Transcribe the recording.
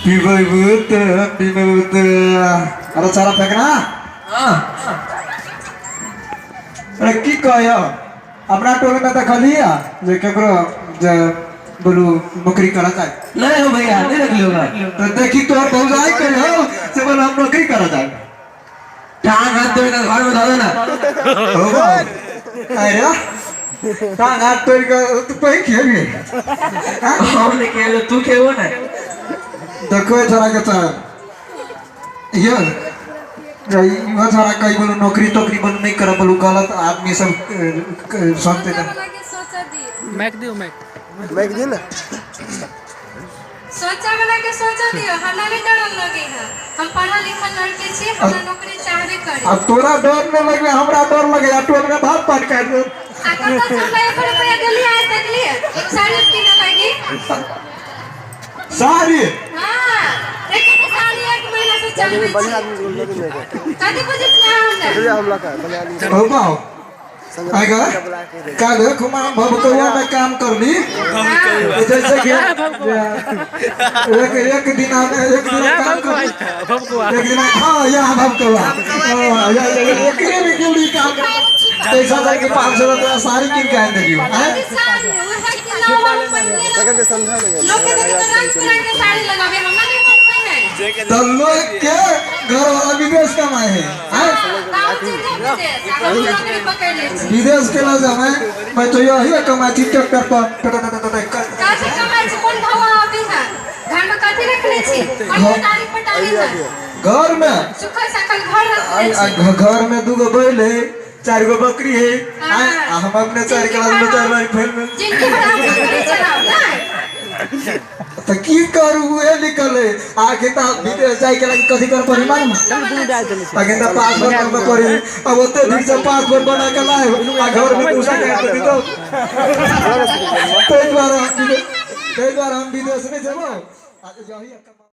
पीबै भूत पीबै भूत। अरे सारा फेंकना। हाँ। अरे की कहयो, अपना टोल में देखलिए जे केकरो जे बोलू नौकरी करत है? नहीं हो भैया, नहीं रख होगा। तो देखी तोहर भौजाई करे हो से बोल हम नौकरी करत है। टांग हाथ तोड़ के घर में धो ना। हो बा। अरे टांग हाथ तोड़ के तू पही खेबी? हम नहीं खेलो, तू खेलो ना। देखो छोरा के चाह यो इहो छोरा कही बोलू नौकरी तोकरी बोलू नहीं कर बोलू, गलत आदमी सब सुनते सोचा वाला के सोचा दी। मैक दियो, मैक। मैक दी ना। सोचा वाला के सोचा दियो। हमरा नहीं डर लगे है, हम पढ़ल लिखल लड़के छी, हमरा नौकरी चाहबे करी। अब तोरा डर नहीं लगे, हमरा डर लगे। आ टोल में भात पाट काट दे। आ कतऽ से हमरा एक रुपया देलियै आइ तकलियै एक साड़ी किने लागी? साड़ी? हाँ, एक साड़ी एक महीना से चलबै बढ़िया छी। आदमी को लगे नहीं कथी बुझै छियै हमरा? बढ़िया हमला का बढ़िया आदमी। हो बाओ संग आएगा बुला के दे। काल खुमा भभकौआ में काम करली। हाँ। जैसे कि एक एक दिन एक दिन काम करली, एक दिन। हाँ, यहाँ भभकौआ, हाँ, एकरे में गेली काम पैसा जाके 500 रुपया साड़ी किन के आनि देलियो आँय? कथी साड़ी? उहे कि नौवा पहिने। सेकंड के समझा नहीं। लोग के देखे तो रंग बिरंग के साड़ी लगावे, हमरा नहीं मन पहिने। तो लोग के घर वाला विदेश कमाए है आँय? हाँ, तऽ हम चलि जायब विदेश आ हम नौकरी पकड़ि लै छी। विदेश के ला जामे मैं तो यही कमाई थी ट्रैक्टर पर ट- ट- ट- ट- ट- ट- कथी कमाइ छी? कोन धवा अभी है? घर में कथी रखने छी? कोन पटारी पटारी है? घर में सुखल साखल घर रखने छी? घर में दूगो बैल है, चार गो बकरी है आँय? आ हम अपने चार क्लास में चार बार फेल में। जिनकी भर हम नौकरी चलाउ नहि। तो की करू, उहे निकले आखिर त विदेश जाय के लागी कथी कर पड़ी मालूम? आखिर त पासपोर्ट बनबे पड़ी। अब ओते दिन से पासपोर्ट बना के लाए आ घर में दूसरा के दे दो। ताहि दुआरे हम विदेश नहीं जेबो। आ यही